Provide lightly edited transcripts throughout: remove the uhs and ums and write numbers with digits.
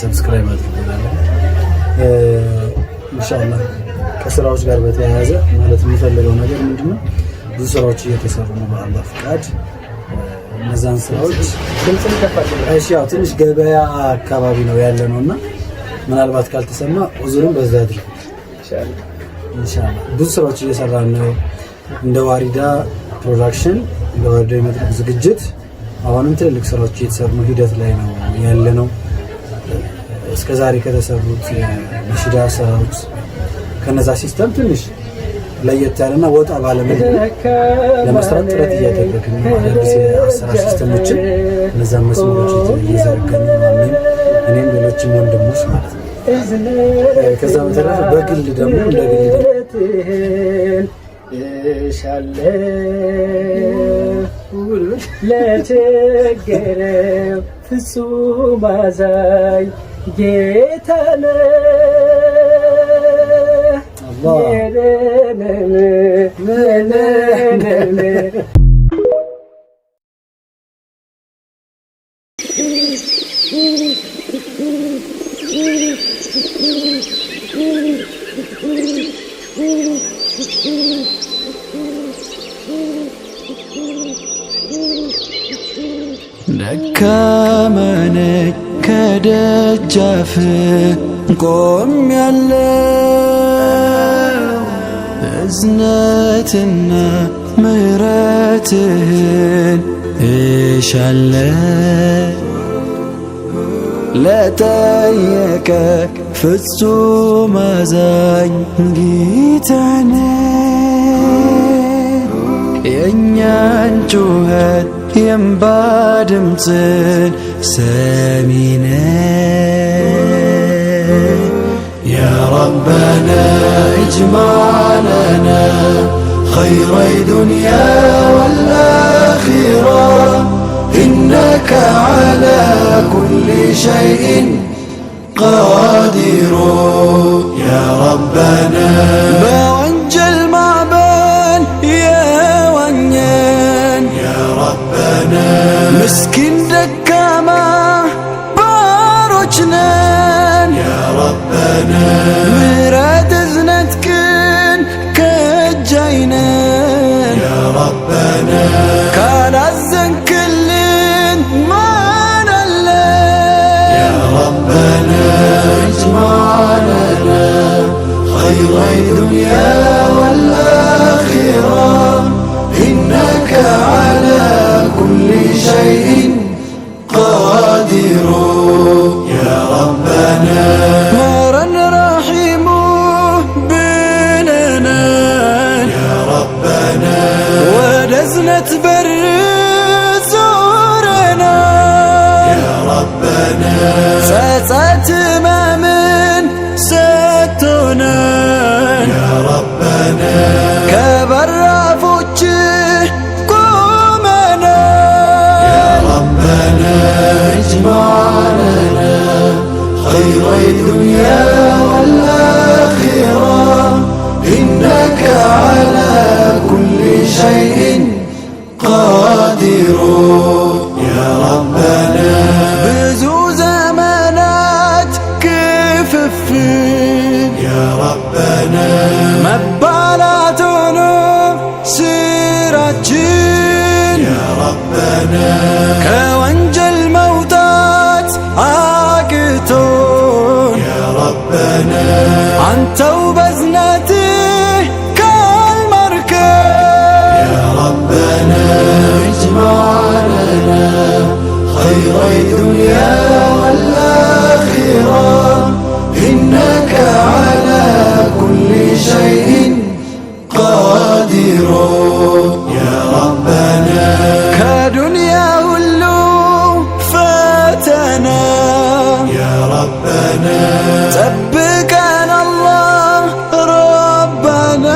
Subscribe አድርጉ። ኢንሻአላህ ከስራዎች ጋር በተያያዘ ማለት የሚፈልገው ነገር ምንድነው? ብዙ ስራዎች እየተሰሩ ነው በአላህ ፍቃድ። እነዛን ስራዎች እሺ፣ ያው ትንሽ ገበያ አካባቢ ነው ያለ ነው እና ምናልባት ካልተሰማ ኡዙርን በዛ አድርጉ። ኢንሻአላህ ብዙ ስራዎች እየሰራን ነው። እንደ ዋሪዳ ፕሮዳክሽን፣ እንደ ዋሪዳ የመድረክ ዝግጅት አሁንም ትልልቅ ስራዎች እየተሰሩ ነው፣ ሂደት ላይ ነው ያለ ነው። እስከዛሬ ከተሰሩት ነሽዳ ስራዎች ከነዛ system ትንሽ ለየት ያለና ወጣ ባለ መልኩ ለመስራት ጥረት እያደረግን ነው። አዳዲስ የአሰራር system ኦችን እነዛን መስመሮች እየዘረጋን ነው። እኔም ሌሎችም ወንድሞች ማለት ነው። ከዛ በተረፈ በግል ደግሞ እንደ ግል ለቸገረው ፍጹም አዛኝ ጌታ ነህ። ደካማ ነኝ ከደጃፍ ቆሜያለሁ፣ እዝነትና ምሕረትህን እሻለሁ። ለጠየቀ ፍጹም አዛኝ ጌታ ነህ። የእኛን ጩኸት የእምባ ድምፅን ሰሚ ነህ። يا ربنا اجمع لنا خير الدنيا والآخرة، إنك على كل شيء قادر يا ربنا. በወንጀል ማዕበል የዋኘን يا ربنا ምስኪን ደካማ ባሮች ነን يا ربنا ምሕረት እዝነት ግን ከእጅህ ነን يا ربنا ካላዘንክልን ማን አለ يا ربنا اجمع لنا خير الدنيا والآخرة، إنك على كل شيء قادر يا ربنا. ማረን ረሒሙ ብለናል يا ربنا ወደ እዝነት በር ዞረናል يا ربنا ጸጸት ሕመምን ሰጥቶናል يا ربنا ከበራፎችህ ቆመናል يا ربنا اجمع لنا خير الدنيا والآخرة، إنك على كل شيء قادر يا ربنا. ብዙ ዘመናት ክፍፍል يا ربنا መባላት ሆኖ ስራችን يا ربنا ከወንጀል መውጣት አቅቶን يا ربنا አንተው በዝነትህ ካልማርከን يا ربنا اجمع لنا خير الدنيا والآخرة، إنك على كل شيء قادر يا ربنا. ከዱንያ ሁሉ ፈተና يا ربنا ጠብቀን አላህ ረበና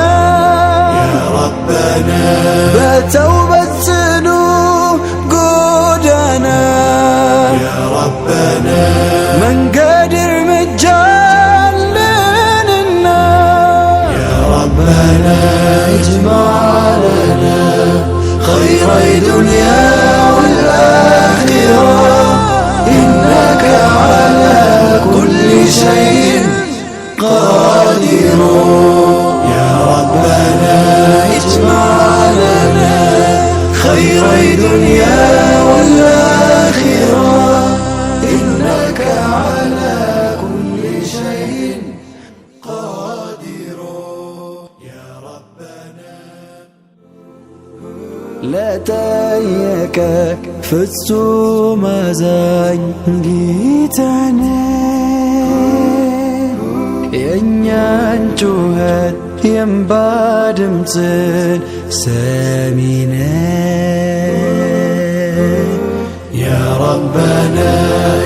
يا ربنا በተውበት ጽኑ ጎዳና يا ربنا መንገድ እርምጃ አለንና يا ربنا اجمع لنا خير الدنيا والآخرة، إنك شيء قادر. يا ربنا اجمع لنا خير الدنيا والآخرة، إنك على كل شيء قادر. يا ربنا ለጠየቀ ፍጹም አዛኝ ጌታ ነህ። የእኛን ጩኸት የእምባ ድምፅን ሰሚ ነህ። يا ربنا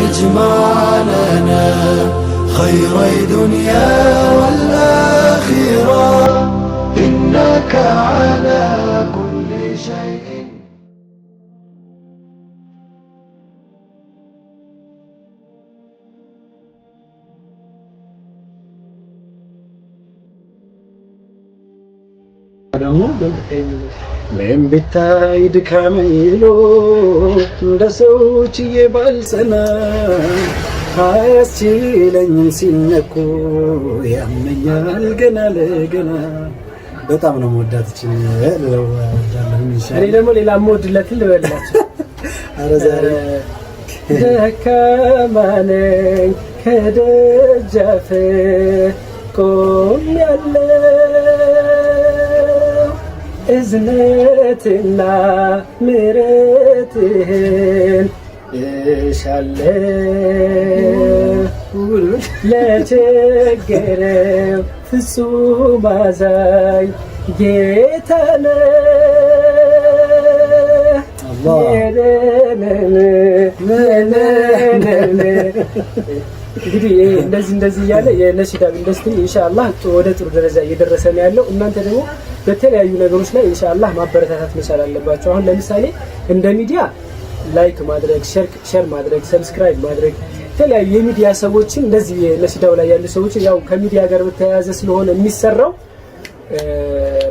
اجمع لنا خير الدنيا والآخرة، إنك على كل شيء. ደግሞ ምን ቢታይ ድካም ይሎ እንደ ሰው ችዬ ባልጸና፣ አያስችለኝም ሲነኩ ያመኛል ገና ለገና። በጣም ነው መወዳት እችን ልለው እወዳለሁ። እኔ ደግሞ ሌላ የምወድለትን ልበላቸው። ኧረ ዛሬ ደካማ ነኝ፣ ከደጃፍ ቆሜያለሁ፣ እዝነትና ምሕረትህን እሻለሁ፣ ለቸገረው ፍጹም አዛኝ ጌታ ነህ። አላህ። እንግዲህ ይሄ እንደዚህ እንደዚህ እያለ የነሺዳ ኢንዱስትሪ ኢንሻአላህ ወደ ጥሩ ደረጃ እየደረሰ ነው ያለው። እናንተ ደግሞ በተለያዩ ነገሮች ላይ ኢንሻአላህ ማበረታታት መቻል አለባቸው። አሁን ለምሳሌ እንደ ሚዲያ like ማድረግ፣ share ማድረግ፣ subscribe ማድረግ፣ የተለያዩ የሚዲያ ሰዎችን እንደዚህ የነሺዳው ላይ ያሉ ሰዎችን ያው ከሚዲያ ጋር በተያያዘ ስለሆነ የሚሰራው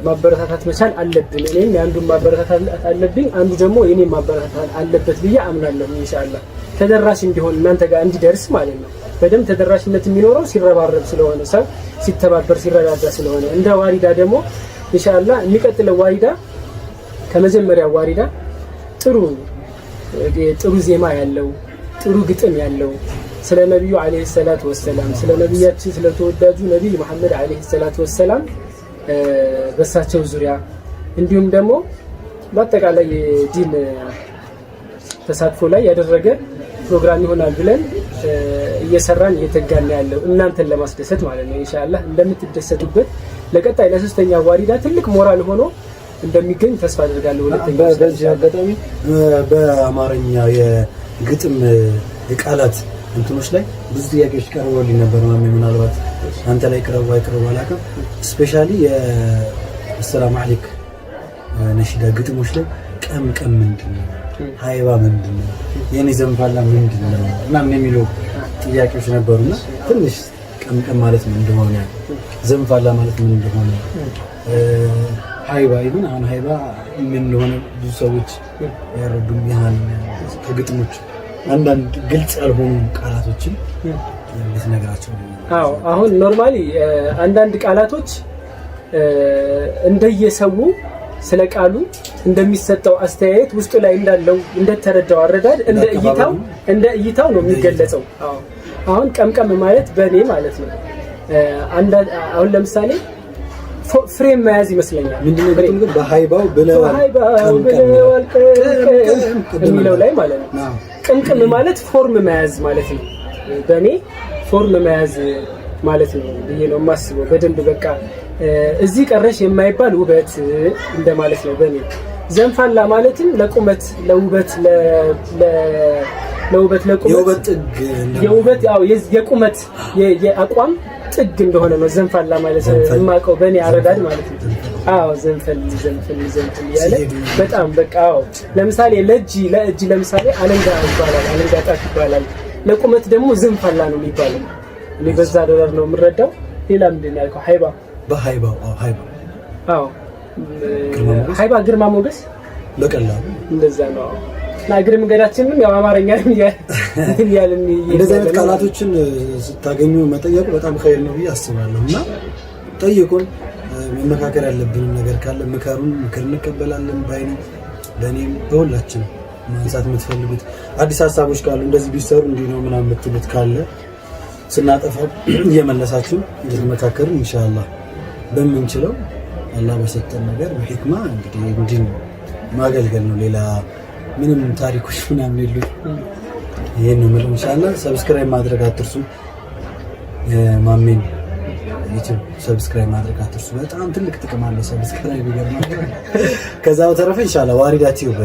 ማበረታታት መቻል አለብን። እኔም የአንዱን ማበረታታት አለብኝ፣ አንዱ ደግሞ የኔን ማበረታታት አለበት ብዬ አምናለሁ። ኢንሻአላህ ተደራሽ እንዲሆን እናንተ ጋር እንዲደርስ ማለት ነው። በደንብ ተደራሽነት የሚኖረው ሲረባረብ ስለሆነ፣ ሰው ሲተባበር ሲረዳዳ ስለሆነ፣ እንደ ዋሪዳ ደግሞ ኢንሻአላህ የሚቀጥለው ዋሪዳ ከመጀመሪያው ዋሪዳ ጥሩ ጥሩ ዜማ ያለው፣ ጥሩ ግጥም ያለው፣ ስለ ነቢዩ ዓለይሂ ሰላቱ ወሰላም፣ ስለ ነቢያችን ስለ ተወዳጁ ነቢይ መሐመድ ዓለይሂ ሰላቱ ወሰላም፣ በሳቸው ዙሪያ እንዲሁም ደግሞ በአጠቃላይ የዲን ተሳትፎ ላይ ያደረገ ፕሮግራም ይሆናል ብለን እየሰራን እየተጋን ያለው እናንተን ለማስደሰት ማለት ነው። ኢንሻአላህ እንደምትደሰቱበት ለቀጣይ ለሶስተኛ ዋሪዳ ትልቅ ሞራል ሆኖ እንደሚገኝ ተስፋ አድርጋለሁ። ሁለተኛ በዚህ አጋጣሚ በአማርኛ የግጥም የቃላት እንትኖች ላይ ብዙ ጥያቄዎች ቀርበውልኝ ነበር። ማሜ ምናልባት አንተ ላይ ቅረቡ አይቅረቡ አላውቅም። Specially የአሰላሙ አለይክ ነሺዳ ግጥሞች ላይ ቀምቀም ምንድን ነው፣ ሀይባ ምንድን ነው፣ የኔ ዘንፋላ ምንድን ነው ምናምን የሚሉ ጥያቄዎች ነበሩና ትንሽ ቀምቀም ማለት ምን እንደሆነ፣ ዘንፋላ ማለት ምን እንደሆነ፣ ሀይባ ይሁን አሁን ሀይባ ምን እንደሆነ ብዙ ሰዎች ያረዱም ያህል ከግጥሞች አንዳንድ ግልጽ ያልሆኑ ቃላቶችን ልትነግራቸው። አዎ፣ አሁን normally አንዳንድ ቃላቶች እንደየሰው ስለ ቃሉ እንደሚሰጠው አስተያየት ውስጡ ላይ እንዳለው እንደተረዳው አረዳድ እንደ እይታው ነው የሚገለጸው። አዎ፣ አሁን ቀምቀም ማለት በእኔ ማለት ነው አሁን ለምሳሌ frame መያዝ ይመስለኛል። ምንድነው ግጥም ግን በሀይባው ብለዋል። በሀይባው ብለዋል ቅምቅም የሚለው ላይ ማለት ነው። ቅምቅም ማለት form መያዝ ማለት ነው። በእኔ form መያዝ ማለት ነው ብዬ ነው የማስበው። በደንብ በቃ እዚህ ቀረሽ የማይባል ውበት እንደማለት ነው በእኔ። ዘንፋላ ማለትም ለቁመት ለውበት ለውበት ለቁመት የውበት ጥግ። የውበት፣ አዎ፣ የቁመት የአቋም ጥግ እንደሆነ ነው ዘንፋላ ማለት የማውቀው በእኔ አረዳድ ማለት ነው። አዎ፣ ዘንፈል ዘንፈል ዘንፈል እያለ በጣም በቃ አዎ። ለምሳሌ ለእጅ ለምሳሌ አለንጋ ይባላል፣ አለንጋ ጣት ይባላል። ለቁመት ደግሞ ዘንፋላ ነው የሚባለው። እኔ በዛ ዶላር ነው የምረዳው። ሌላ ምንድን ነው ያልከው? ሀይባ። በሀይባው፣ አዎ፣ ሀይባ። አዎ፣ ሀይባ ግርማ ሞገስ። በቀላሉ እንደዛ ነው። እና እግረ መንገዳችንንም ያው አማርኛ እያልን እንደዚህ አይነት ቃላቶችን ስታገኙ መጠየቁ በጣም ኸይር ነው ብዬ አስባለሁ። እና ጠይቁን፣ መመካከር ያለብንም ነገር ካለ ምከሩን፣ ምክር እንቀበላለን። ባይኔ በእኔም በሁላችንም ማንሳት የምትፈልጉት አዲስ ሀሳቦች ካሉ እንደዚህ ቢሰሩ እንዲህ ነው ምናምን የምትሉት ካለ ስናጠፋ እየመለሳችሁ እንድትመካከሩ ኢንሻአላህ በምንችለው አላህ በሰጠን ነገር በሂክማ እንግዲህ እንዲህ ማገልገል ነው። ሌላ ምንም ታሪኮች ምናምን የሉት። ይሄን ነው የምለው። ኢንሻአላህ subscribe ማድረግ አትርሱ። ማሜን ዩቲዩብ subscribe ማድረግ አትርሱ። በጣም ትልቅ ጥቅም አለው subscribe፣ ይገርማል። ከዛ በተረፈ ኢንሻአላህ ዋሪዳ ቲዩብ።